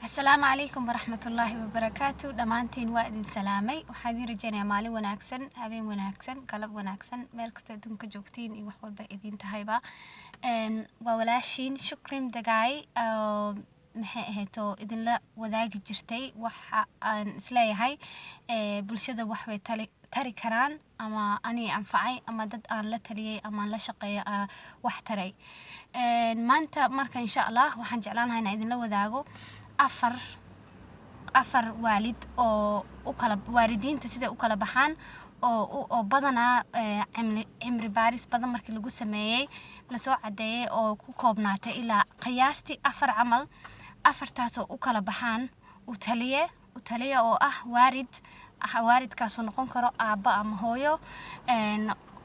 Asalaamu calaykum waraxmatullaahi wabarakaatu. Dhammaantiin waa idin salaamay. Waxaan idin rajeynayaa maalin wanaagsan, habeen wanaagsan, galab wanaagsan, meel kasta adduunka joogtiin iyo wax walba idin tahayba. Waa walaashiin Shukrim Dagaay oo maxay ahayd oo idinla wadaagi jirtay waxa aan isleeyahay bulshada wax bay tari karaan ama ani anfacay ama dad aan la taliyay ama aan la shaqeeyo wax taray. Maanta marka, insha Allah, waxaan jeclaan lahaa inaan idinla wadaago afar waalid oo u kala waalidiinta sida u kala baxaan oo badanaa cimri baaris badan markii lagu sameeyey lasoo cadeeyey oo ku koobnaatay ilaa qiyaastii afar camal. Afartaasoo u kala baxaan u taliye oo ah waarid ah, waalidkaasoo noqon karo aabbo ama hooyo.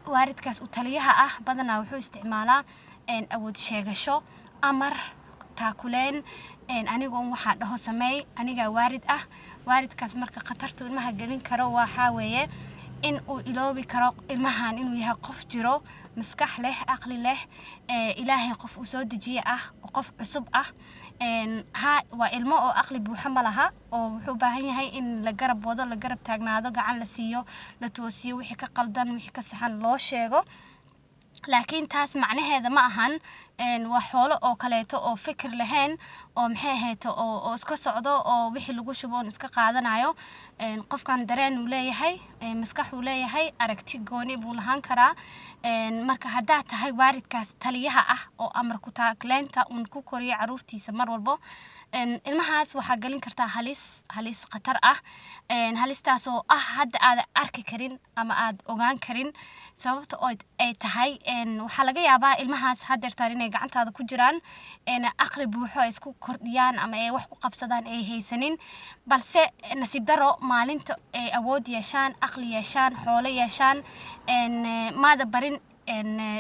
Waalidkaas u taliyaha ah badanaa wuxuu isticmaalaa awood sheegasho, amar taakuleen, aniga un waxaa dhaho sameey, anigaa waalid ah. Waalidkaas marka khatartu ilmaha gelin karo waxaa weeye in uu iloobi karo ilmahan inuu yahay qof jiro, maskax leh, aqli leh, Ilaahay qof uu soo dejiye ah oo qof cusub ah. Ha waa ilmo oo aqli buuxa ma laha oo wuxuu u baahan yahay in la garab wado, la garab taagnaado, gacan la siiyo, la toosiyo, wixii ka qaldan, wixii ka saxan loo sheego. Laakiin taas macnaheeda ma ahan waa xoolo oo kaleeto oo fikir lahayn oo maxay ahayd oo iska socdo oo wixii lagu shubo oon iska qaadanayo. Qofkan dareen uu leeyahay, maskax uu leeyahay, aragti gooni buu lahaan karaa. Marka haddaad tahay waalidkaas taliyaha ah oo amar ku taagleenta uun ku koriyo caruurtiisa mar walbo, ilmahaas waxaa gelin kartaa halis khatar ah, halistaasoo ah hadda aad arki karin ama aad ogaan karin. Sababta oo ay tahay, waxaa laga yaabaa ilmahaas haddeertaan inay gacantaada ku jiraan aqli buuxo ay isku kordhiyaan ama ay wax ku qabsadaan ay haysanin, balse nasiib daro maalinta ay awood yeeshaan, aqli yeeshaan, xoolo yeeshaan, maada barin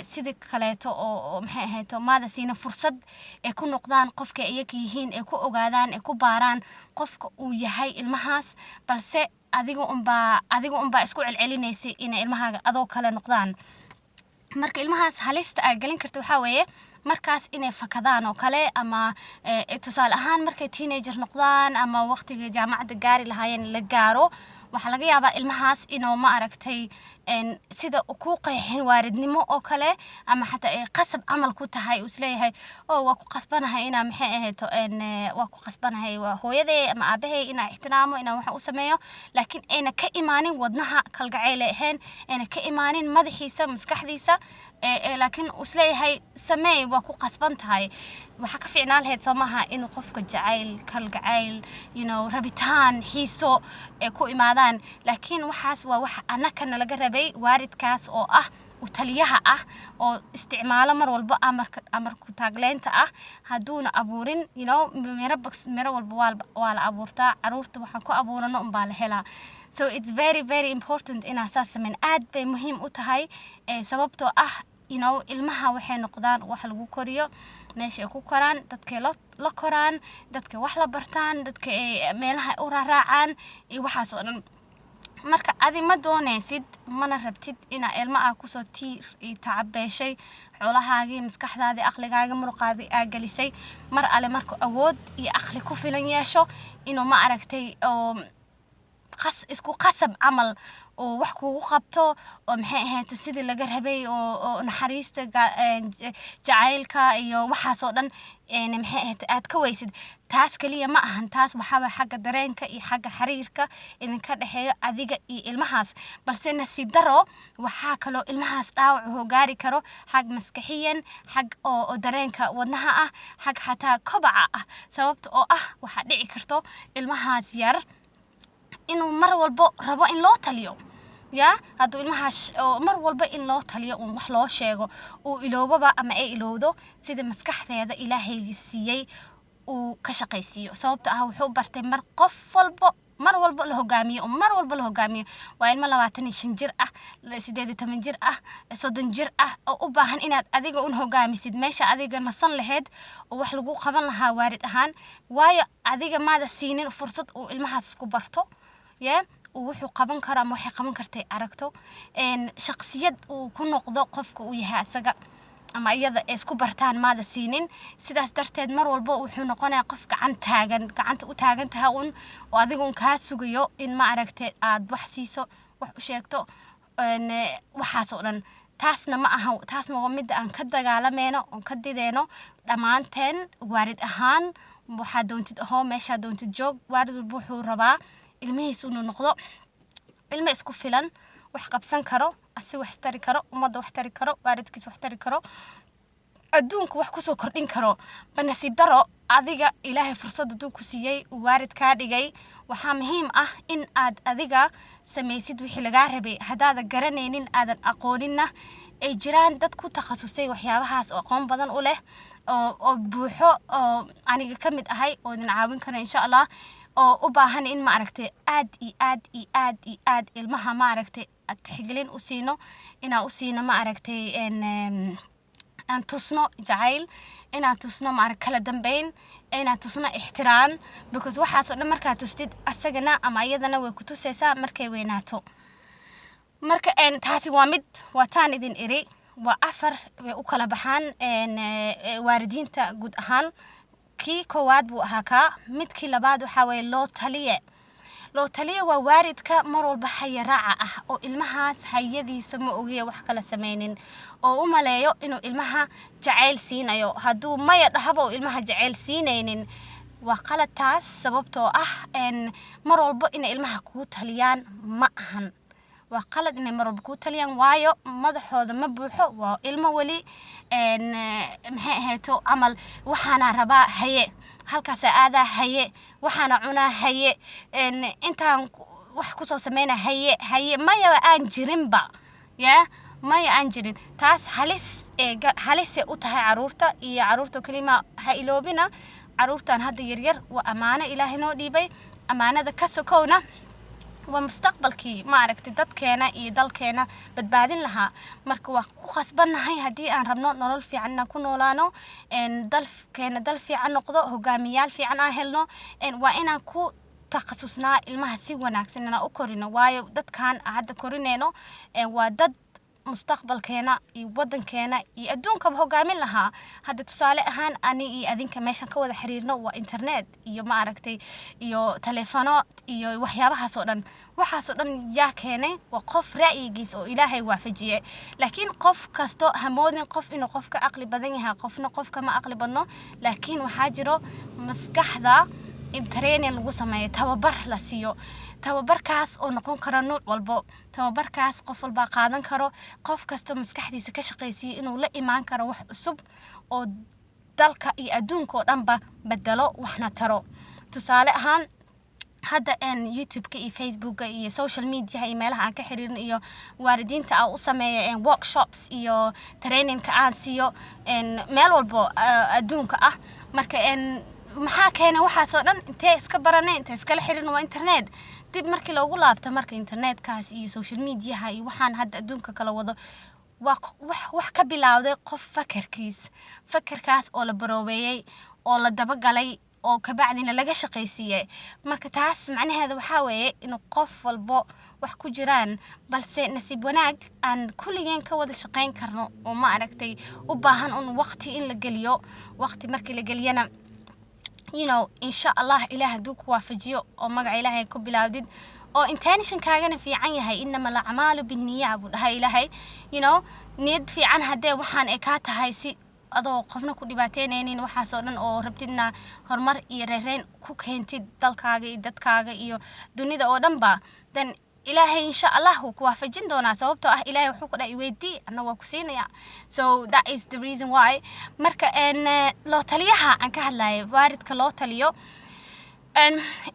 sidii kaleeto oo maxay ahayd, maada siina fursad ay ku noqdaan qofka iyaga yihiin, ay ku ogaadaan, ay ku baaraan qofka uu yahay ilmahaas. Balse adiga unbaa isku celcelinaysay inay ilmahaaga adoo kale noqdaan. Marka ilmahaas halista aad gelin karta waxaa weeye markaas inay fakadaan oo kale ama tusaale ahaan markay teenager noqdaan ama waqtiga jaamacadda gaari lahaayeen la gaaro, waxaa laga yaabaa ilmahaas inuu, ma aragtay, sida uu kuu qeexin waaridnimo oo kale ama xataa ay qasab camal ku tahay, uu isleeyahay oo waa ku qasbanahay inaa maxay ahayto waa ku qasbanahay, waa hooyaday ama aabahay, inaa ixtiraamo, inaa waxa u sameeyo, laakiin ayna ka imaanin wadnaha kalgacayl ahayn, ayna ka imaanin madaxiisa, maskaxdiisa, laakiin uu isleeyahay sameey, waa ku qasban tahay. Waxaa ka fiicnaan lahayd, soo maaha, inuu qofka jacayl, kalgacayl, rabitaan, xiiso ay ku imaadaan? Laakiin waxaas waa wax annakana laga rabay waalidkaas oo ah u taliyaha ah oo isticmaalo mar walba amarka, amar ku taagleynta ah. Hadduuna abuurin miro miro walba waa la abuurtaa. Caruurta waxaan ku abuurano unbaa la helaa. So it's very, very important inaa saas sameyn. Aad bay muhiim u tahay, sababtoo ah ilmaha waxay noqdaan wax lagu koriyo, meesha ay ku koraan, dadkay la koraan, dadka wax la bartaan, dadka ay meelaha u raaraacaan iyo waxaas oo dhan. Marka adi ma doonaysid mana rabtid inaa ilmo aa kusoo tiir iyo tacabeeshay, xoolahaagii, maskaxdaadii, aqligaagii, muruqaadii aa gelisay, mar alle markuu awood iyo aqli ku filan yeesho inuu, ma aragtay, oo isku qasab camal oo wax kugu qabto oo maxay ahayd sidii laga rabay oo naxariista, jacaylka iyo waxaas oo dhan, maxay ahayd, aad ka weysid. Taas kaliya ma ahan. Taas waxaa waye xagga dareenka iyo xagga xiriirka idinka dhexeeyo adiga iyo ilmahaas. Balse nasiib daro waxaa kaloo ilmahaas dhaawac wuxuu gaari karo xag maskaxiyan, xag oo dareenka wadnaha ah, xag xataa kobaca ah. Sababta oo ah waxaa dhici karto ilmahaas yar inuu mar walbo rabo in loo taliyo. Ya hadduu ilmahaas oo mar walba in loo taliyo uun wax loo sheego uu iloobaba ama ay ilowdo sida maskaxdeeda Ilaahaygi siiyey uu ka shaqaysiiyo, sababta ah wuxuu bartay mar qof walbo mar walba la hogaamiyo oo mar walba la hogaamiyo. Waa ilmo 25 jir ah, 18 jir ah, 30 jir ah oo u baahan inaad adiga un hogaamisid meesha adiga nasan lahayd oo wax lagu qaban lahaa waarid ahaan, waayo adiga maada siinin fursad uu ilmahaas isku barto, ya uu wuxuu qaban karo ama waxay qaban kartay aragto, shaqsiyad uu ku noqdo qofka uu yahay asaga. Ama iyada ay isku bartaan maada siinin. Sidaas darteed mar walba wuxuu noqonayaa qof gacan taagan, gacanta u taagan tahay un oo adiga un kaa sugayo in, ma aragtay, aad wax siiso, wax u sheegto, waxaas oo dhan. Taasna ma aha. Taasna waa midda aan ka dagaalamayno oon ka dideyno dhammaanteen. Waalid ahaan, waxaa doontid ahoo, meeshaa doontid joog, waalid walba wuxuu rabaa ilmihiis inuu noqdo ilmo isku filan, wax qabsan karo, asi wax tari karo, ummadda wax tari karo, waalidkiis wax tari karo, adduunka wax kusoo kordhin karo. Ba nasiib daro, adiga Ilaahay fursad hadduu ku siiyey uu waalid kaa dhigay, waxaa muhiim ah in aad adiga samaysid wixii lagaa rabay. Haddaadan garanaynin, aadan aqooninna, ay jiraan dad ku takhasusay waxyaabahaas oo aqoon badan u leh oo buuxo, oo aniga ka mid ahay, oo idin caawin karo, insha Allah, oo u baahan in, ma aragtay, aad iyo aad iyo aad iyo aad ilmaha, ma aragtay, aad tixgelin u siino, inaan u siino, ma aragtay, aan tusno jacayl, inaan tusno, maarag, kala dambeyn, inaan tusno ixtiraam, because waxaas oo dhan markaad tustid, asagana ama iyadana way ku tusaysaa markay weynaato. Marka taasi waa mid, waa taan idin iri, waa afar bay u kala baxaan waalidiinta guud ahaan. Kii koowaad buu ahaa kaa. Midkii labaad waxaa weeye loo taliye. Loo taliye waa waalidka mar walba haya raaca ah oo ilmahaas hayadiisa ma ogiya wax kala samaynin, oo u maleeyo inuu ilmaha jacayl siinayo. Hadduu maya dhahaba uu ilmaha jacayl siinaynin. Waa qalad taas, sababtoo ah mar walba inay ilmaha kuu taliyaan ma ahan. Waa qalad inay mar walba kuu taliyaan, waayo madaxooda ma buuxo, waa ilmo weli. Maxay ahayto camal, waxaana rabaa haye, halkaasaa aadaa haye, waxaana cunaa haye, intaan wax kusoo sameynaa haye, haye, maya aan jirinba ya maya aan jirin. Taas halis ee halisay u tahay caruurta iyo caruurta kelima. Ha iloobina, caruurtan hadda yaryar waa ammaano Ilaahay noo dhiibay. Ammaanada ka sokowna waa mustaqbalkii, ma aragtay, dadkeena iyo dalkeena badbaadin lahaa. Marka waa ku khasbannahay haddii aan rabno nolol fiican inaan ku noolaano, dalkeena dal fiican noqdo, hogaamiyaal fiican aan helno, waa inaan ku takhasusnaa ilmaha si wanaagsan inaan u korino, waayo dadkan aan hadda korineyno waa dad mustaqbalkeena iyo wadankeena iyo adduunkaba hogaamin lahaa. Hadda tusaale ahaan, ani iyo adinka meeshan ka wada xiriirno waa internet iyo, ma aragtay, iyo taleefano iyo waxyaabahaas oo dhan. Waxaas oo dhan yaa keenay? Waa qof ra'yigiis oo Ilaahay waafajiyey. Laakiin qof kasto hamoodin qof inuu qofka aqli badan yahay. Qofna qofka ma aqli badno, laakiin waxaa jiro maskaxda in training lagu sameeyo, tababar la siiyo, tababarkaas oo noqon kara nuuc walbo, tababarkaas qof walbaa qaadan karo, qof kasta maskaxdiisa ka shaqaysiiyo inuu la imaan karo wax cusub oo dalka iyo adduunka oo dhanba bedelo, waxna taro. Tusaale ahaan, hadda YouTube-ka iyo Facebooka iyo social mediaha iyo meelaha aan ka xiriirno iyo waalidiinta aan u sameeyo workshops iyo trainingka aan siiyo meel walbo adduunka ah. Marka maxaa keenay waxaasoo dhan? Intee iska baranay? Intee iskala xiriirno? Waa internet. Dib markii loogu laabto marka, internetkaas iyo social mediaha iyo waxaan hadda adduunka kala wado waa wax ka bilowday qof fakarkiis, fakarkaas oo la baroobeeyey oo la dabagalay oo kabacdina laga shaqaysiiyey. Marka taas macnaheeda waxaa weeye inuu qof walbo wax ku jiraan, balse nasiib wanaag aan kulligeen ka wada shaqayn karno, oo, ma aragtay, u baahan un waqti in la geliyo. Waqti markii la geliyana, insha Allah, Ilaah hadduu ku waafajiyo oo magaca Ilaahay ku bilaawdid oo intentionkaagana fiican yahay, "Innama alacmaalu binniya" buu dhahay Ilaahay. Niyad fiican haddee waxaan ay kaa tahay, si adoo qofna ku dhibaateynaynin, waxaasoo dhan oo rabtidna horumar iyo reereyn ku keentid dalkaaga iyo dadkaaga iyo dunida oo dhanba, then Ilaahay insha Allah wuu ku waafajin doonaa, sababtoo ah Ilaahay wuxuu ku dhahay, "Iweydii, anna waa ku siinaya." So that is the reason why. Marka loo taliyaha aan ka hadlayo, waalidka loo taliyo,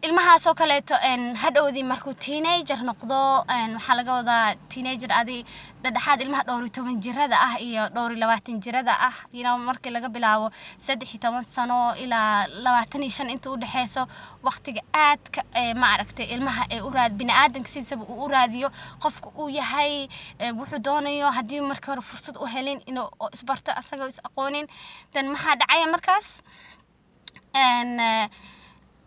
ilmahaasoo kaleeto hadhowdii markuu teenager noqdo, waxaa laga wadaa teenager adi dhexdhexaad, ilmaha dhowr iyo toban jirada ah iyo dhowr iyo labaatan jirada ah, markii laga bilaabo 13 sano ilaa 25 inta u dhexeyso, waqtiga aadka ma aragtay, ilmaha ee u raad bini'aadanka sidiisaba uu u raadiyo qofka uu yahay, wuxuu doonayo, haddii markii hore fursad u helin inuu oo isbarto asagoo is aqoonin, then maxaa dhacaya markaas?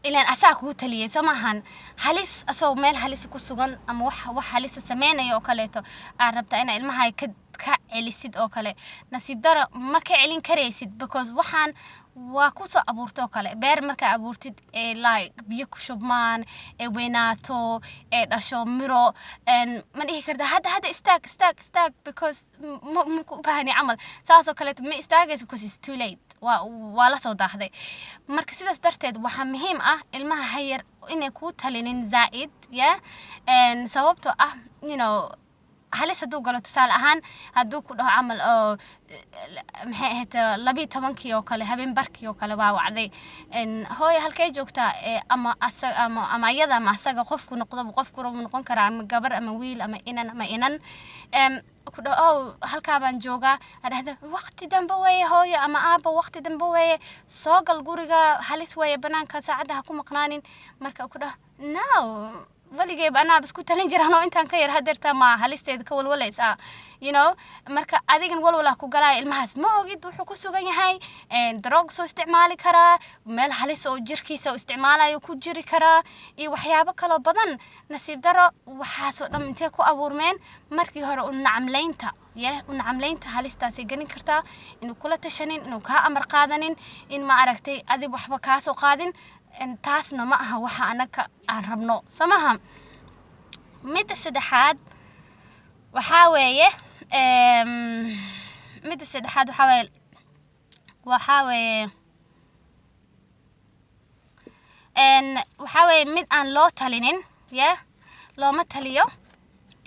Ilaan asaa kugu taliyay, soo maahan? Halis asoo meel halis ku sugan ama wax halisa sameynaya oo kaleeto aad rabtaa inaa ilmaha ka celisid oo kale. Nasiib daro, ma ka celin karaysid, because waxaan waa kusoo abuurta oo kale. Beer markaa abuurtid ee like biyo ku shubmaan, ee weynaato, ee dhasho miro, ma dhihi karta hadda istaag, istaag, istaag, because ma ku baahani camal. Saasoo kaleeto ma istaagayso, because it's too late, waa la soo daahday. Marka sidaas darteed waxaa muhiim ah ilmaha hayar inay kuu talinin zaa'id, yeah. Sababtoo ah halis hadduu galo, tusaale ahaan hadduu ku dhaho camal oo, maxay ahayd, 12-kii oo kale, habeen barkii oo kale waa wacday, "Hooya, halkee joogtaa?" Ama asa ama iyada ama asaga, qofku noqdaba, qofku rabu noqon karaa, ama gabar ama wiil ama inan ama inan, ku dhaho, "Oh, halkaa baan joogaa," adhahda, "Waqti dambe weeye, hooyo ama aabba, waqti dambe weeye, soo gal guriga, halis weeye banaanka, saacadda ha ku maqnaanin." Marka ku dhaho, "No, weligeyba anaaba isku talin jiraan oo intaan ka yar, hadeertaa ma halisteeda ka walwalaysaa?" Marka adigan walwalaa ku galaya. Ilmahaas ma ogid wuxuu ku sugan yahay, daroog soo isticmaali karaa, meel halis oo jirkiisa u isticmaalayo ku jiri karaa iyo waxyaabo kaloo badan. Nasiib daro, waxaasoo dhan intee ku abuurmeen? Markii hore u nacamlaynta, yeah, u nacamlaynta halistaasay gelin kartaa, inuu kula tashanin, inuu kaa amar qaadanin, in ma aragtay adig waxba kaa soo qaadin. Taasna ma aha waxa anaka aan rabno, soo maha? Midda saddexaad waxaa weeye, midda saddexaad waxaa weeye waxaa weeye mid aan loo talinin, yeah, looma taliyo,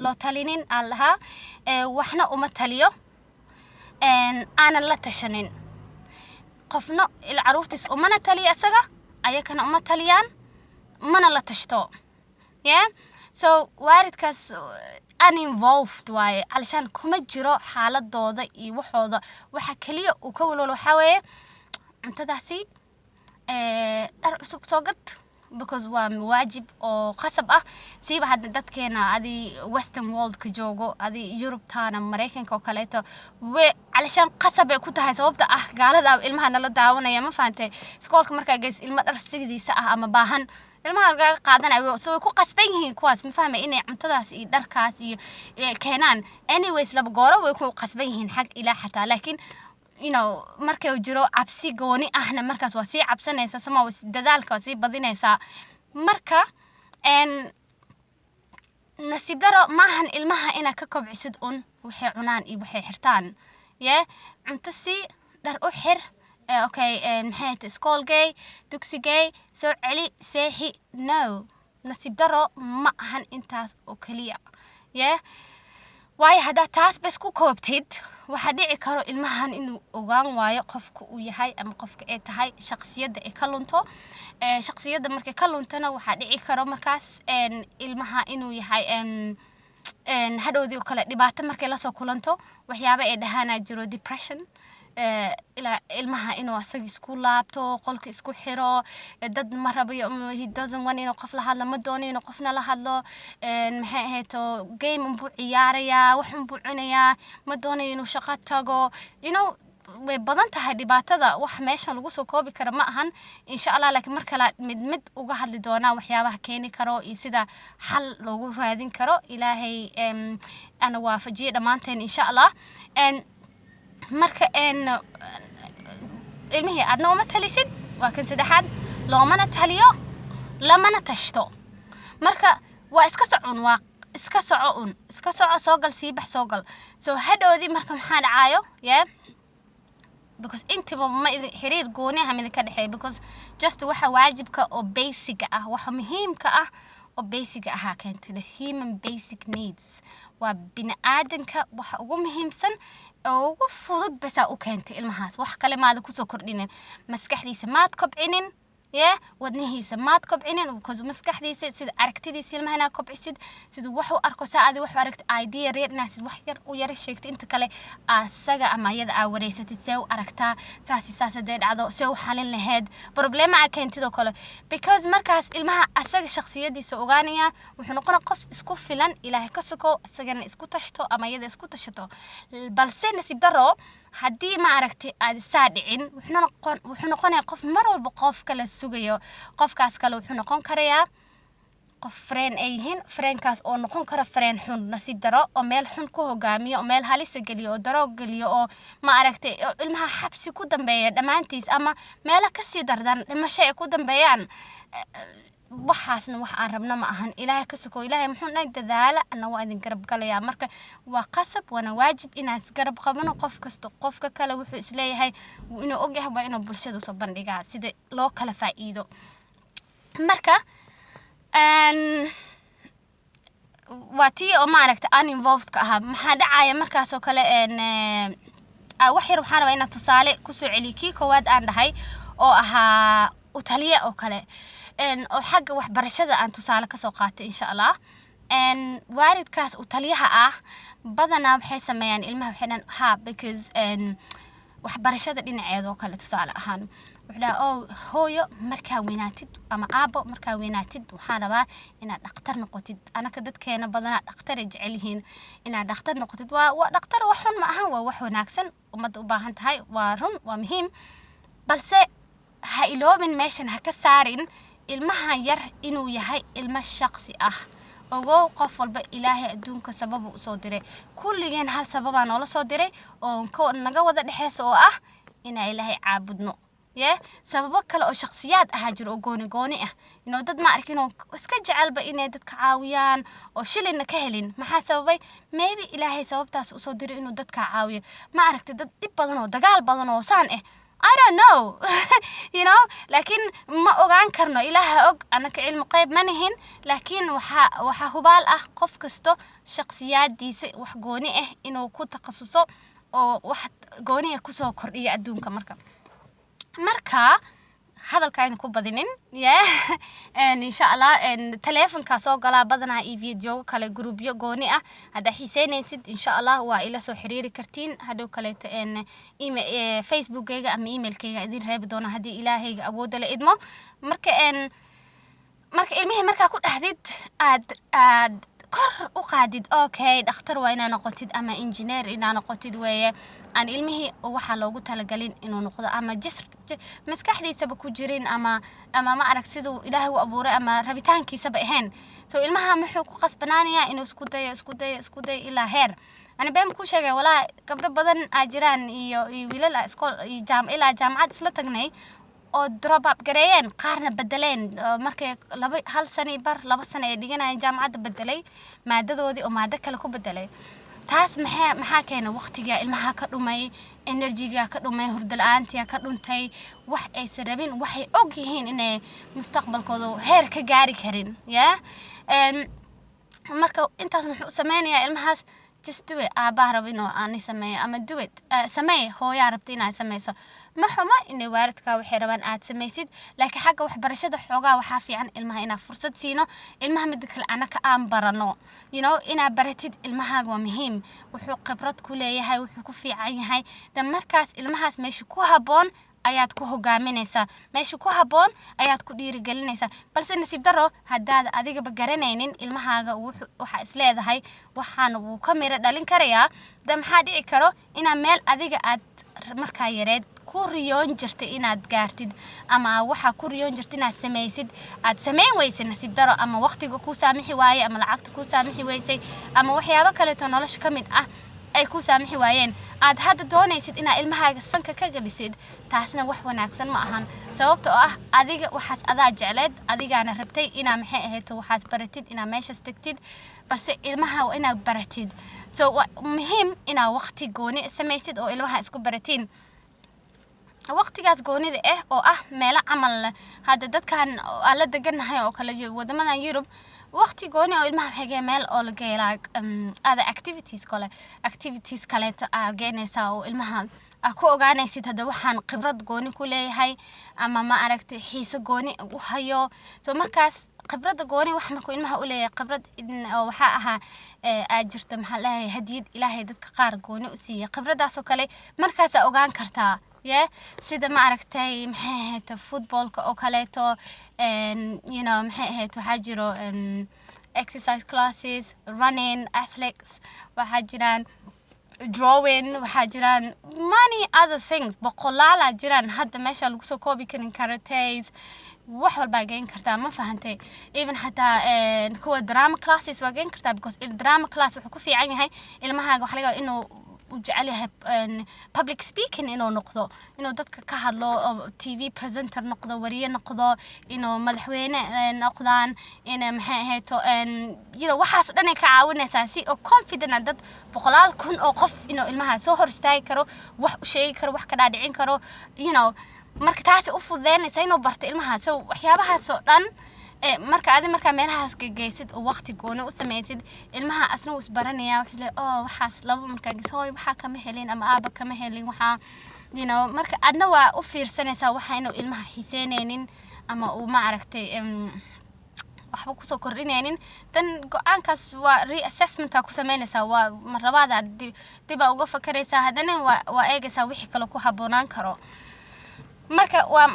loo talinin aan lahaa, waxna uma taliyo, aanan la tashanin qofna. Caruurtiis umana taliyo asaga, ayakana uma taliyaan, mana la tashto, yeah. So waalidkaas uninvolved waaye, calashaan kuma jiro xaaladooda iyo waxooda. Waxa keliya uu ka walwalo waxaa weeye cuntadaasi, dhar cusub soo gad, because waa waajib oo qasab ah. Siiba hadda dadkeena adi western worldka joogo, adi Yurubtaana, Maraykanka oo kaleeto, we calashaan qasab ay ku tahay, sababta ah gaalada ilmaha nala daawanaya. Ma fahantay? Iskoolka markaa geys ilmo dhar sidiisa ah ama baahan, ilmaha lagaga qaadanayo, so way ku qasban yihiin kuwaas, ma fahmay, inay cuntadaas iyo dharkaas iyo keenaan. Anyways, laba gooro way ku qasban yihiin xag ilaa xataa, laakiin markay jiro cabsi gooni ahna, markaas waa sii cabsanaysaa sama waa dadaalka waa sii badinaysaa. Marka nasiib daro, maahan ilmaha inaad ka kobcisid un waxay cunaan iyo waxay xirtaan, yeah. Cunto sii, dhar u xir, okay, maxay ahayd, iskoolgey, dugsigey, soo celi, seexi. No, nasiib daro, ma ahan intaas oo keliya, yeah. Waayo haddaad taas bes ku koobtid, waxaa dhici karo ilmahan inuu ogaan waayo qofka uu yahay ama qofka ay tahay, shaqsiyadda ay ka lunto. Shaqsiyadda markay ka luntana, waxaa dhici karo markaas ilmaha inuu yahay hadhowdii oo kale dhibaato markay lasoo kulanto, waxyaaba ay dhahaanaa jiro, depression, ilaa ilmaha inuu asaga isku laabto, qolka isku xiro, dad ma rabayo, he doesn't want inuu qof la hadlo, ma doono inuu qofna la hadlo, maxay ahayto, game unbuu ciyaarayaa, wax unbuu cunayaa, ma doonayo inuu shaqo tago. Way badan tahay dhibaatada, wax meeshan lagu soo koobi kara ma ahan, insha Allah. Laakiin mar kale mid mid uga hadli doonaa waxyaabaha keeni karo iyo sida xal loogu raadin karo. Ilaahay ana waafajiye dhammaanteen, insha Allah. Marka ilmihii aadna uma talisid, waa kan saddexaad, loomana taliyo, lamana tashto. Marka waa iska socon, waa iska soco un, iska soco, soo gal, sii bax, soo gal. So hadhowdii marka maxaa dhacaayo? Yeah, because intiba ma idin xiriir gooni ah midinka dhexeeya, because just waxa waajibka oo basic ah, waxa muhiimka ah oo basic ahaa keentay, the human basic needs, waa bini aadanka waxa ugu muhiimsan oo ugu fudud basaa u keentay ilmahaas. Wax kale maada kusoo kordhinin, maskaxdiisa maad kobcinin, yeah, wadnihiisa maad kobcinin, because maskaxdiisa sida aragtidiisa ilmaha inaad kobcisid, siduu wax u arko, saa adi wax u aragti, idea yar yar inaad sid wax yar u yara sheegtid, inta kale asaga ama iyada aa wareysatid, see u aragtaa saasi, saas hadday dhacdo see u xalin lahayd problema aa keentid oo kale, because markaas ilmaha asaga shakhsiyadiisa ogaanaya, wuxuu noqonaa qof isku filan, Ilaahay ka soko, isagana isku tashto ama iyada isku tashato. Balse nasiib daro Haddii, ma aragtay, aad isaa dhicin, wuxuu noqonayaa qof mar walba qof kale sugayo. Qofkaas kale wuxuu noqon karayaa qof friend ay yihiin, friendkaas oo noqon kara friend xun, nasiib daro, oo meel xun ku hogaamiyo, oo meel halisa geliyo, oo daroog geliyo, oo, ma aragtay, oo ilmaha xabsi ku dambeeya dhammaantiis ama meelo kasii dardan, dhimasho ay ku dambeeyaan. Waxaasna wax aan rabno ma ahan. Ilaahay ka soko, Ilaahay muxuu dhahay? "Dadaala, ana waa idin garab galayaa." Marka waa qasab waana waajib inaan isgarab qabano. Qof kasta qofka kale wuxuu isleeyahay inuu ogyahay waa inuu bulshada usoo bandhigaa sida loo kala faa'iido. Marka waa tii oo, ma aragta, uninvolved ka ahaa. Maxaa dhacaya markaasoo kale? Wax yar waxaan rabaa inaan tusaale kusoo celiyo kii koowaad aan dhahay oo ahaa u taliye oo kale, oo xagga waxbarashada aan tusaale kasoo qaatay, insha Allah. Waalidkaas u taliyaha ah badanaa waxay sameeyaan ilmaha, waxay dhahaan ha, because waxbarashada dhinaceeda oo kale, tusaale ahaan, wuxuu dhahaa, "Oh hooyo, markaa weynaatid, ama aabo, markaa weynaatid, waxaan rabaa inaad dhakhtar noqotid." Anaka dadkeena badanaa dhakhtaray jecel yihiin, inaad dhakhtar noqotid. Waa dhakhtar, wax xun ma ahan, waa wax wanaagsan, ummadda u baahan tahay, waa run, waa muhiim. Balse ha iloobin, meeshan ha ka saarin ilmaha yar inuu yahay ilmo shaqsi ah. Ogow, qof walba Ilaahay adduunka sababu usoo diray. Kulligeen hal sababaa noola soo diray oo naga wada dhexeysa, oo ah inaa Ilaahay caabudno. Ye sababo kale oo shakhsiyaad ahaa jiro oo gooni gooni ah inuu dad, ma arkin, oo iska jecelba inay dadka caawiyaan oo shilinna ka helin. Maxaa sababay? Maybe Ilaahay sababtaas usoo diray inuu dadka caawiyo. Ma aragtay dad dhib badan oo dagaal badan oo saan ah? I don't know, laakiin ma ogaan karno, Ilaaha og, annaka cilmi qeyb ma nihin. Laakiin waxaa hubaal ah qof kasto shakhsiyaadiisa wax gooni ah inuu ku takhasuso oo wax gooni ah kusoo kordhiyo adduunka. Marka hadalka ayna ku badinin. Yeah, insha Allah taleefankaa soo galaa badanaa iyo videoga kale, groupyo gooni ah haddaa xiiseynaysid, insha Allah waa ila soo xiriiri kartiin hadhow kaleeto. Facebookgayga ama emailkayga idin reebi doona haddii Ilaahayga awoodda la idmo. Marka marka ilmihii markaa ku dhahdid, aad kor u qaadid, "Okay, dhakhtar waa inaa noqotid ama engineer inaa noqotid," weeye aan ilmihii waxaa loogu talagalin inuu noqdo ama jis maskaxdiisaba ku jirin ama, ma arag, siduu Ilaahay u abuuray ama rabitaankiisaba ahayn. So ilmaha muxuu ku qasbanaanayaa? Inuu isku dayo, isku dayo, isku dayo ilaa heer. Ani been kuu sheegay, walaa gabdho badan aa jiraan iyo wiilal aa iskool iyo ilaa jaamacad isla tagnay oo drop up gareeyeen, qaarna bedeleen oo markay laba, hal sano iyo bar, 2 sano ay dhiganayeen jaamacadda, bedelay maadadoodii oo maado kale ku bedelay. Taas maxaa keenay? Waqtiga ilmaha ka dhumay, energyga ka dhumay, hurdo la-aantia ka dhuntay, wax aysan rabin, waxay og yihiin inay mustaqbalkooda heer ka gaari karin. Yeah. Marka intaas muxuu u sameynayaa ilmahaas? "Just do it," aabbaha rabo inuu aani sameeyo, ama "Do it," samee, hooyaa rabta inaad sameyso. Ma xuma inay waalidkaa waxay rabaan aad samaysid, laakiin xagga waxbarashada xoogaa waxaa fiican ilmaha inaad fursad siino. Ilmaha mida kale anaka aan barano, inaad baratid ilmahaaga waa muhiim, wuxuu khibrad ku leeyahay, wuxuu ku fiican yahay. Dan markaas ilmahaas meesha ku habboon ayaad ku hogaaminaysaa, meesha ku habboon ayaad ku dhiirigelinaysaa. Balse nasiib daro, haddaad adigaba garanaynin ilmahaaga waxaa isleedahay waxaana wuu ka miro dhalin karayaa, de maxaa dhici karo? Inaa meel adiga aad markaa yareed ku riyoon jirtay inaad gaartid ama waxaa ku riyoon jirtay inaad samaysid aad samayn weysay, nasiib daro, ama waqtiga kuu saamixi waaye, ama lacagta kuu saamixi weysay, ama waxyaabo kaleeto nolosha ka mid ah ay ku saamixi waayeen, aad hadda doonaysid inaad ilmahaaga sanka ka gelisid. Taasna wax wanaagsan ma ahan, sababta oo ah adiga waxaas adaa jecleed, adigaana rabtay inaa, maxay ahayto, waxaas baratid, inaa meeshaas tagtid. Balse ilmaha waa inaad baratid. So waa muhiim inaa waqti gooni samaysid oo ilmaha isku baratiin. Waqtigaas goonida ah oo ah meelo camal hadda dadkan aan la degannahay oo kale, wadamadan Yurub, waqti gooni oo ilmaha waxay geeyaan meel oo la geeyo, like other activities kale, activities kaleeto aa geenaysaa oo ilmaha aa ku ogaanaysid hadda waxaan khibrad gooni ku leeyahay ama, ma aragtay, xiiso gooni u hayo. So markaas khibradda gooni wax markuu ilmaha u leeyahay, khibrad oo waxaa ahaa aad jirto, maxaa leeyahay, hadiyad Ilaahay dadka qaar gooni u siiyey, khibradaasoo kale markaasaa ogaan kartaa. Yeah, sida, ma aragtay, maxay ahayd, footballka oo kaleeto, maxay ahayd, waxaa jiro exercise classes, running, athletics, waxaa jiraan. Drawing waxaa jiraan, many other things, boqolaalaa jiraan hadda meesha lagu soo koobi karin. Karates, wax walbaa geen kartaa, ma fahantay? Even xataa kuwa drama classes waa geen kartaa, because drama class wuxuu ku fiican yahay ilmahaaga waxaa laga yaabaa inuu u jecel yahay public speaking, inuu noqdo, inuu dadka ka hadlo oo TV presenter noqdo, wariye noqdo, inuu madaxweyne noqdaan, in maxay ahayto, waxaas oo dhan ay ka caawinaysaa si oo confident ah, dad boqolaal kun oo qof inuu ilmaha soo hor istaagi karo, wax u sheegi karo, wax ka dhaadhicin karo. Marka taasi u fududeynaysa inuu barto ilmaha. So waxyaabahaas oo dhan marka adi markaa meelahaas gageysid oo waqti gooni u samaysid ilmaha, asna wuu isbaranaya. Wuxuu isleeyahay, "Oh, waxaas laba markaa gis, hooy waxaa kama helin ama aaba kama helin waxaa." Marka adna waa u fiirsanaysaa waxa inuu ilmaha xiiseynaynin ama uu, ma aragtay, waxba kusoo kordhinaynin. Dan go-aankaas waa reassessment-aa ku samaynaysaa, waa mar labaad dib aa uga fakaraysaa, haddana waa eegaysaa wixii kale ku habboonaan karo. Marka waa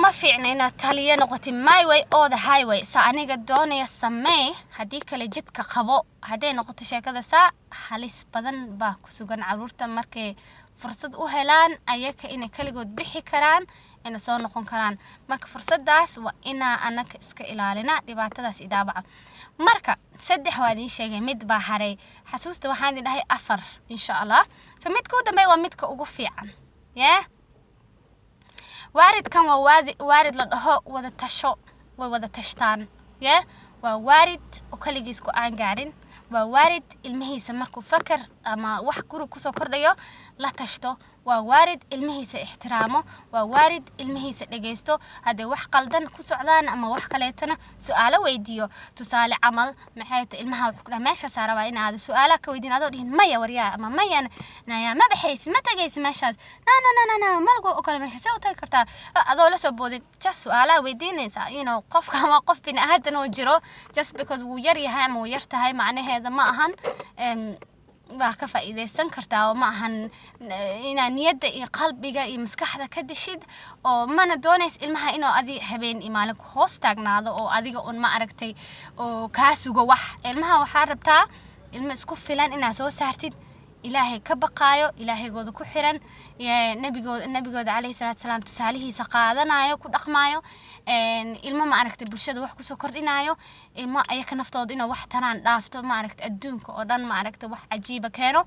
ma fiicna inaad taliyo noqotid, my way or the highway, sa aniga doonaya samee, haddii kale jidka qabo. Hadday noqoto sheekada saa, halis badan baa ku sugan caruurta markay fursad u helaan ayaka inay kaligood bixi karaan, inay soo noqon karaan. Marka fursadaas waa inaa anaka iska ilaalina dhibaatadaas iyo dhaawaca. Marka saddex waa idiin sheegay, mid baa haray. Xasuusta, waxaan idin dhahay afar, insha Allah. So midka u dambeeya waa midka ugu fiican. Yeah, waalidkan waa waalid la dhaho wada tasho, way wada tashtaan. Yeah, waa waalid oo kaligiis go-aan gaarin. Waa waalid ilmihiisa markuu fakar ama wax guri kusoo kordhayo la tashto. Waa waalid ilmihiisa ixtiraamo. Waa waalid ilmihiisa dhegeysto, hadday wax qaldan ku socdaan ama wax kaleetana su-aalo weydiiyo. Tusaale camal, maxay tahay, ilmaha wuxuu ku dhaha, "Meeshaasaa rabaa in aado." Su-aalaha ka weydiin adoo dhihin, "Maya waryaa," ama "Maya naya, ma baxaysid, ma tagaysid meeshaas, na na na na na, ma lagu ogola meesha, see u tagi kartaa?" Adoo la soo boodin, just su-aalaha weydiinaysaa. Qofkan waa qof bini aadan oo jiro. Just because wuu yar yahay ama wuu yar tahay macnaheeda ma ahan waa ka faa'iidaysan kartaa, oo ma ahan inaad niyadda iyo qalbiga iyo maskaxda ka dishid, oo mana doonays ilmaha inuu adi habeen iyo maalin ku hoos taagnaado oo adiga un, ma aragtay, oo kaa sugo wax. Ilmaha waxaa rabtaa ilmo isku filan inaad soo saartid, Ilaahay ka baqaayo, Ilaahaygooda ku xiran, nabigooda calayhi salaatu salaam tusaalihiisa qaadanayo, ku dhaqmaayo, ilmo, ma aragtay, bulshada wax kusoo kordhinayo, ilmo ayaka naftooda inuu wax taraan dhaafto, ma aragtay, adduunka oo dhan, ma aragtay, wax cajiiba keeno.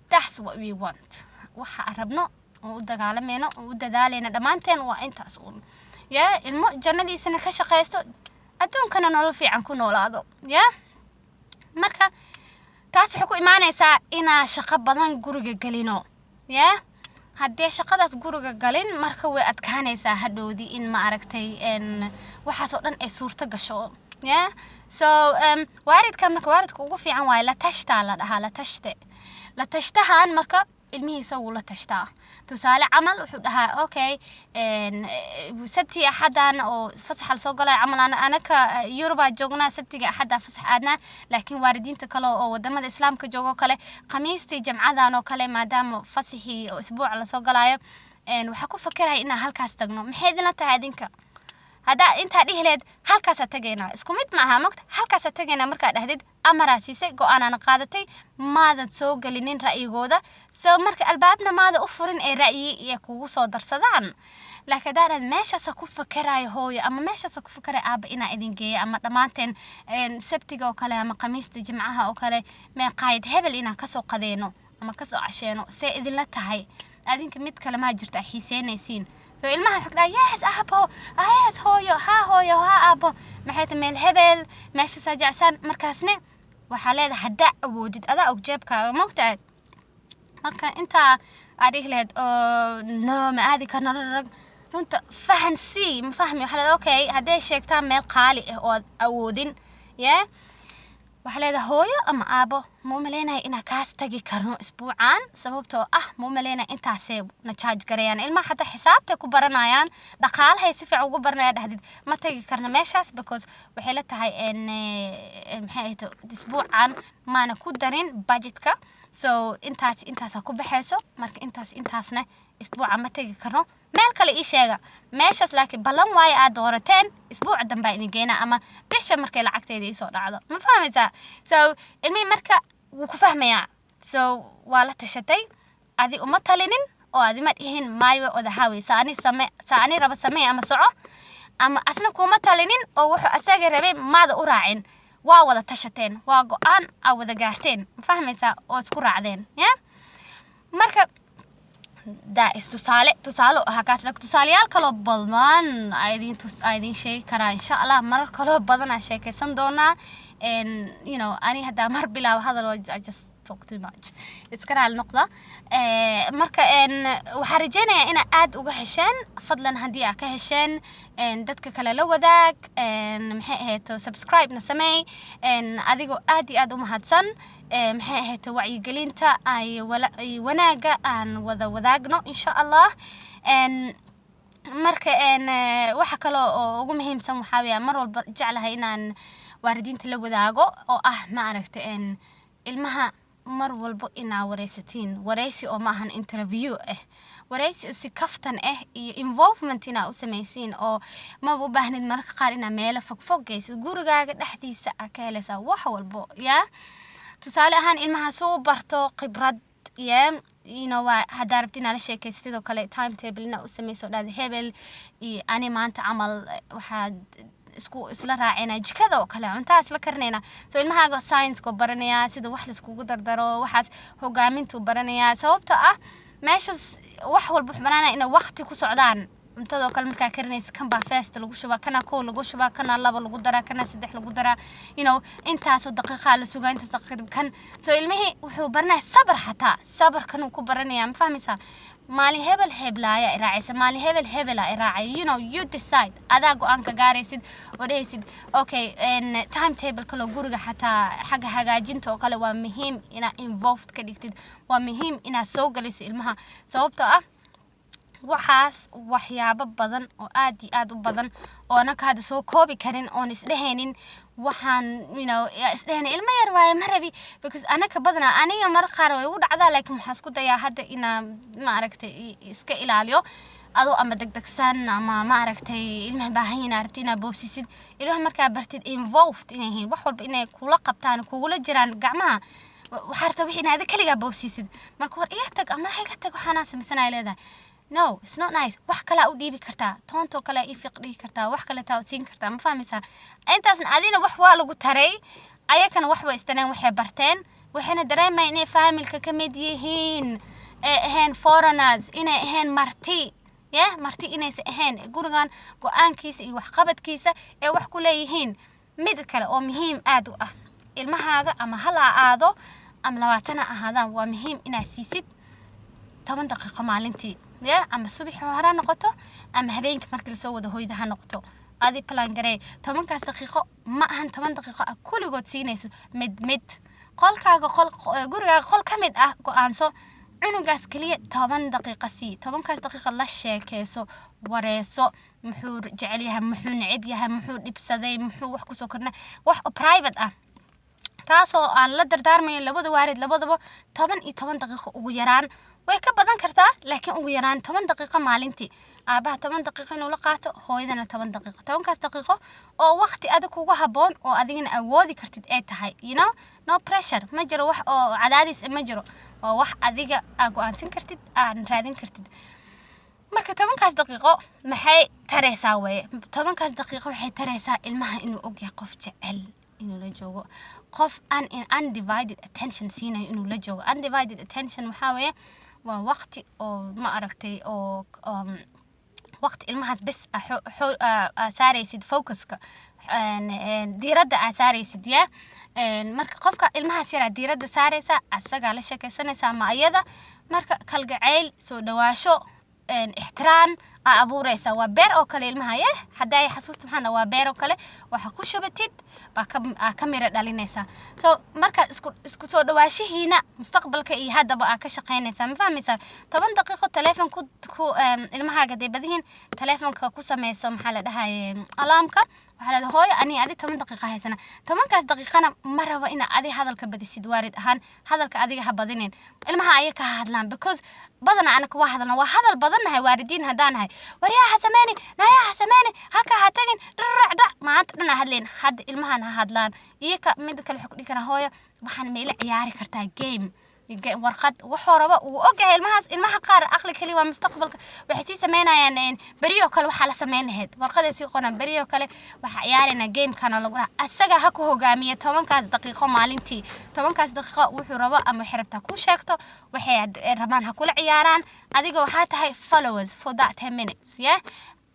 That's what we want. Waxa aan rabno oo u dagaalamayno oo u dadaalayna dhammaanteen waa intaas uun. Yeah, ilmo jannadiisana ka shaqaysto, adduunkana nolol fiican ku noolaado. Yeah, marka taas waxay ku imaanaysaa inaa shaqo badan guriga gelino. Yeah, haddii shaqadaas guriga galin, marka way adkaanaysaa hadhowdii in, ma aragtay, waxaas oo dhan ay suurto gasho. Yeah, so waalidka marka waalidka ugu fiican waaye la tashtaa la dhahaa, la tashte. La tashtahan marka ilmihiisa wuu la tashtaa. Tusaale camal, wuxuu dhahaa, "Okay, sabti axadan oo fasaxa lasoo galaya camal, anaka Yurubaa joognaa, sabtiga axaddaa fasax aadnaa, laakiin waalidiinta kale oo wadamada Islaamka joogo kale khamiistii jamcadan oo kale, maadaama fasaxii oo isbuuca lasoo galayo, waxaa ku fakeraya inaan halkaas tagno. Maxay idinla tahay adinka?" Haddaa intaa dhihi lahayd, "Halkaasaa tagaynaa," isku mid ma aha mogta. "Halkaasaa tagaynaa" markaa dhahdid, amaraa siisay, go-aanaana qaadatay, maadan soo gelinin ra'yigooda. So marka albaabna maada u furin ee ra'yi iyo kugu soo darsadaan. Laakiin haddaa dhahd, "Meeshaasa ku fakerayo hooyo," ama "Meeshaasa ku fakerayo aaba inaa idin geeyo, ama dhammaanteen sabtiga oo kale ama khamiista jimcaha oo kale meeqaayad hebel inaan kasoo qadeeno ama kasoo casheeno, see idinla tahay adinka? Mid kale maa jirta a xiiseynaysiin?" So ilmaha wuxuu ku dhaha, "Yes aabo, yes hooyo, haa hooyo, haa aabo, maxay tahay, meel hebel meeshaasaa jecsan." Markaasne waxaa leedahay, haddaa awoodid, adaa og jeebkaaga, mogtahay. Marka intaa aad dhihi lahayd, "Oo no, ma aadi karno," rag runta fahan sii ma fahmi. Waxaa leedahay, okay, hadday sheegtaan meel qaali ah oo aad awoodin, yeah, waxaa leedahay, "Hooyo ama aabo, ma u malaynaya inaan kaas tagi karno isbuucan, sababtoo ah ma u malaynaya intaasay na charge gareeyaan." Ilmaha xataa xisaabtay ku baranayaan, dhaqaalahay si fiican ugu baranayaan. Dhahdid, "Ma tagi karno meeshaas because waxay la tahay maxay ahayd, isbuucan maana ku darin budgetka, so intaas intaasaa ku baxayso, marka intaas intaasna isbuuca ma tagi karno. Meel kale ii sheega meeshaas, laakiin ballan waayo aad doorateen, isbuuca dambaa idin geynaa ama bisha markay lacagtayda iisoo dhacdo." Ma fahmaysaa? So ilmihii marka wuu ku fahmayaa. So waa la tashatay, adi uma talinin oo adi ma dhihin "my way or the highway", sa ani same, sa ani raba samee ama soco, ama asna kuma talinin oo wuxuu asaga rabay maada u raacin. Waa wada tashateen, waa go-aan aa wada gaarteen, ma fahmaysaa, oo isku raacdeen. Yeah, marka that is tusaale u ahaa kaas. Laakiin tusaalayaal kaloo badan aa idin sheegi karaa. Insha Allah marar kaloo badan aan sheekaysan doonaa. And ani haddaa mar bilaabo hadal, I just talk too much, iska raali noqda. Marka waxaan rajeynayaa inaa aad uga hesheen. Fadlan haddii aa ka hesheen, dadka kale la wadaag. Maxay ahayd, subscribe na sameey. Adigoo aad iyo aad u mahadsan. Maxay ahayd, wacyigelinta ay wanaaga aan wada wadaagno, insha Allah. Marka waxa kale oo ugu muhiimsan waxaa weeya, mar walba jeclahay inaan waalidiinta la wadaago oo ah, ma aragta, ilmaha mar walbo inaa wareysatiin, wareysi oo ma ahan interview ah, wareysi oo si kaftan ah iyo involvement inaa u samaysiin, oo maba u baahnid mararka qaar inaa meelo fogfog geysid, gurigaaga dhexdiisa aa ka helaysaa wax walbo. Yeah, tusaale ahaan ilmaha si u barto khibrad. Yeah, waa haddaa rabti inaad la sheekayso, sidoo kale timetable inaa u samayso, dhahda hebel iyo ani maanta camal waxaad isku isla raacayna jikada oo kale, cuntaa isla karinayna. So ilmahaaga science-ka baranayaa, sida wax laiskugu dardaro, waxaas hogaamintuu baranayaa, sababtoo ah meeshas wax walba wuxuu baranaya inay waqti ku socdaan. Cuntadoo kale markaa karinaysa, kan baa first lagu shubaa, kana kow lagu shubaa, kana laba lagu daraa, kana saddex lagu daraa, intaasoo daqiiqaa la sugaa, intaas daqiiqa kan. So ilmihii wuxuu baranaya sabar, xataa sabarkanuu ku baranaya, ma fahmaysaa? Maalin hebel heblaaya i raacaysa, maalin hebel hebela i raacay. You decide, adaa go-aanka gaaraysid oo dhehaysid okay. Timetable kaloo guriga, xataa xagga hagaajinta oo kale, waa muhiim inaa involved ka dhigtid, waa muhiim inaad soo geliso ilmaha, sababtoo ah waxaas waxyaabo badan oo aad iyo aad u badan oo anaka hadda soo koobi karin, oon isdhehaynin waxaan isdhehaynin ilmo yar waaye ma rabi, because anaka badanaa, aniga mar qaar way igu dhacdaa, laakiin waxaan isku dayaa hadda inaa, ma aragtay, iska ilaaliyo. Adoo ama degdegsan ama, ma aragtay, ilmaha baahan yihiin, aa rabtid inaad boobsisid ilmaha, markaa bartid involved inay yihiin, wax walba inay kula qabtaan, kugula jiraan gacmaha, waxaa rabtaa wixii inaad kaligaa boobsiisid. Marka "War iga tag" ama "Iga tag, waxaanaa sameysanaya" leedahay. No, it's not nice. Wax kalaa u dhiibi kartaa, toontoo kale ii fiiq dhihi kartaa, wax kale taa siin kartaa, ma fahmaysaa? Intaasna adina wax waa lagu taray, ayakana wax way istareen, waxay barteen, waxayna dareemayaan inay family-ka ka mid yihiin, ee ahayn foreigners, inay ahayn marti. Yeah, marti inaysan ahayn, gurigan go-aankiisa iyo waxqabadkiisa ee wax ku leeyihiin. Mid kale oo muhiim aad u ah, ilmahaaga ama hal ha aado ama 20 ha ahaadaan, waa muhiim inaad siisid 10 daqiiqo maalintii. Yeah, ama subaxii hore ha noqoto ama habeenkii markii lasoo wada hoyda ha noqoto, adi plan garee. 10-kaas daqiiqo ma ahan 10 daqiiqo ah kulligood siinayso mid mid. Qolkaaga, qol gurigaaga qol ka mid ah go-aanso, cunugaas keliya 10 daqiiqo sii. 10-kaas daqiiqo la sheekeyso, wareeso: muxuu jecel yahay, muxuu neceb yahay, muxuu dhibsaday, muxuu wax kusoo kordhina, wax oo private ah. Taasoo aan la dardaarmayo labada waalid labadaba, 10 iyo 10 daqiiqo ugu yaraan, way ka badan kartaa, laakiin ugu yaraan 10 daqiiqo maalintii, aabaha 10 daqiiqo inuu la qaato, hooyadana 10 daqiiqo. 10-kaas daqiiqo oo waqti adig kugu habboon oo adigana awoodi kartid ee tahay. No pressure ma jiro, wax oo cadaadis ma jiro, waa wax adiga aa go-aansan kartid, aan raadin kartid. Marka 10-kaas daqiiqo maxay taraysaa weye? 10-kaas daqiiqo waxay taraysaa ilmaha inuu ogyahay qof jecel inuu la joogo, qof un undivided attention siinayo inuu la joogo. Undivided attention waxaa weeye waa waqti oo, ma aragtay, oo waqti ilmahaas bes aa aa saaraysid focuska, diiradda aa saaraysid. Yeah, marka qofka ilmahaas yaraa diiradda saaraysa, asagaa la sheekaysanaysa ama ayada. Marka kalgacayl, soo dhawaasho, ixtiraam aa abuuraysa. Waa beer oo kale ilmaha. Yeah, hadda ay xasuusta maxaa, waa beer oo kale, waxa ku shubatid baa ka aa ka mira dhalinaysa. So marka isku soo dhawaashihiina mustaqbalka iyo haddaba aa ka shaqaynaysaa, ma fahmaysaa? 10 daqiiqo teleefon ku ilmahaaga dee badihiin teleefonka ku sameyso, maxaa la dhahaye, alarm-ka. Waxaa leedahay, "Hooyo, ani adi 10 daqiiqa haysana." 10-kaas daqiiqana ma rabo ina adi hadalka badisid. Waalid ahaan hadalka adiga ha badinin, ilmaha aya ka hadlaan, because badanaa anaka waa hadalna, waa hadal badannahay waalidiin haddaan nahay. "Waryaa, ha sameynin, nayaa, ha sameynin, halkaa ha tagin," dharac dhac, maanta dhan ha hadleen. Hadda ilmahan ha hadlaan iyaka. Mida kale waxay ku dhihi karaan, "Hooyo, waxaan ma ila ciyaari kartaa game?" Warqad wuxuu rabo wuu ogyahay ilmahaas. Ilmaha qaar aqli kali waa mustaqbalka waxay sii sameynayaan beriyoo kale waxaa la sameyn lahayd, warqaday sii qoraan, beriyoo kale waxaa ciyaaraynaa gamekana lagu dhaha. Asaga ha ku hogaamiya 10-kaas daqiiqo maalintii. 10-kaas daqiiqo wuxuu rabo ama waxay rabtaa kuu sheegto, waxay rabaan ha kula ciyaaraan. Adiga waxaa tahay followers for that 10 minutes, yeah.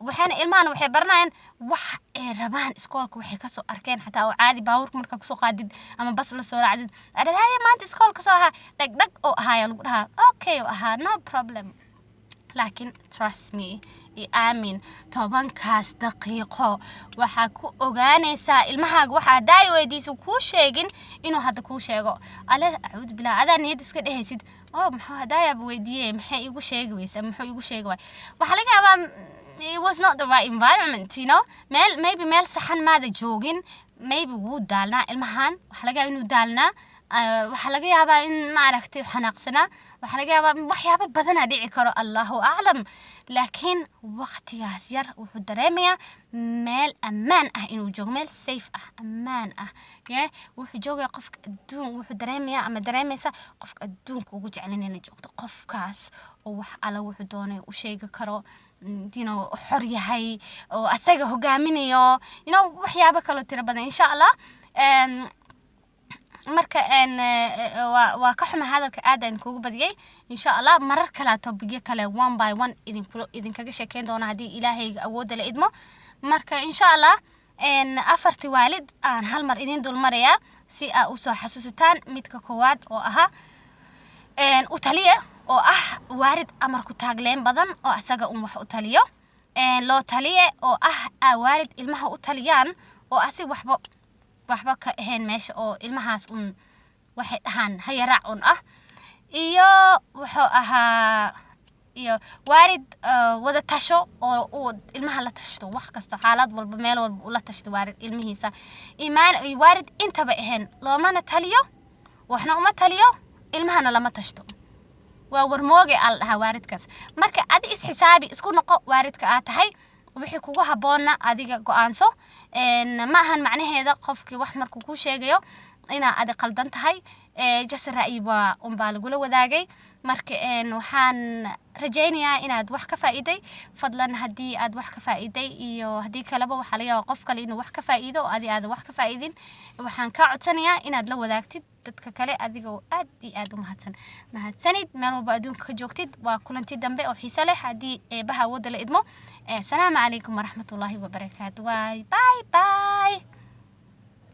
Waxayna ilmahan waxay baranayaan wax ay rabaan iskoolka, waxay kasoo arkeen xataa oo caadi. Baabuurka markaa kusoo qaadid ama bas la soo raacdid, adhad, "Haye, maanta iskoolka soo ahaa?" Dhag dhag oo ahaaya lagu dhahaa, "Okay oo ahaa, no problem." Laakiin trust me iyo aamin, 10-kaas daqiiqo waxaa ku ogaanaysaa ilmahaaga waxa haddaa ay weydiiso kuu sheegin inuu hadda kuu sheego. Ale acuudu billah, adaa niyad iska dhehaysid, "Oh, muxuu hadaayaaba weydiiyey? Maxay iigu sheegi weysa? Muxuu iigu sheegi waay?" Waxaa laga yaabaa it was not the right environment, meel maybe meel saxan maada joogin. Maybe wuu daalnaa ilmahan, waxaa laga yaabaa inuu daalnaa. Waxaa laga yaabaa in maaragtay xanaaqsanaa. Waxaa laga yaabaa waxyaabo badanaa dhici karo, Allahu aclam. Laakiin waqtigaas yar wuxuu dareemayaa meel ammaan ah inuu joogo, meel safe ah, ammaan ah, yeah? Wuxuu joogaya qofka adduun, wuxuu dareemayaa ama dareemaysa qofka adduunka ugu jecel inay la joogto, qofkaas oo wax alla wuxuu doonay u sheegi karo, xor yahay oo asaga hogaaminayo, waxyaabo kaloo tiro badan, insha Allah. Marka waa ka xuma hadalka aad aan kugu badiyey. Insha Allah marar kale topicyo kale one by one idinkula idinkaga sheekeyn doona haddii Ilaahayga awoodda la idmo. Marka insha Allah afarti waalid aan hal mar idin dulmarayaa si aa usoo xasuusataan. Midka koowaad oo ahaa u taliya, oo ah waalid amar ku taagleen badan oo asaga un wax u taliyo. Loo taliye, oo ah waalid ilmaha u taliyaan oo asi waxba ka ahayn meesha, oo ilmahaas un waxay dhahaan hayaraac un ah. Iyo wuxuu ahaa iyo waalid wada tasho oo uu ilmaha la tashto wax kasta, xaalad walba, meel walba ula tashto waalid ilmihiisa. Imaan iyo waalid intaba ahayn, loomana taliyo, waxna uma taliyo, ilmahana lama tashto, waa warmooge aa la dhahaa waalidkaas. Marka adi isxisaabi, isku noqo waalidka aad tahay, wixii kugu habboonna adiga go-aanso. Ma ahan macnaheeda qofkii wax markuu kuu sheegayo inaa adi qaldan tahay. Just ra'yi waa unbaa lagula wadaagay. Marka waxaan rajaynayaa inaad wax ka faa'iiday. Fadlan haddii aad wax ka faa'iiday iyo haddii kaleba, waxaa laga yaabaa qof kale inuu wax ka faa'iido oo adi aadan wax ka faa'iidin. Waxaan kaa codsanayaa inaad la wadaagtid dadka kale, adigoo aad iyo aad u mahadsan. Mahadsanid meel walba adduunka ka joogtid. Waa kulanti dambe oo xiise leh haddii Eebaha awoodda la idmo. Asalaamu calaykum waraxmatullaahi wabarakaatu. Waay, bye bye.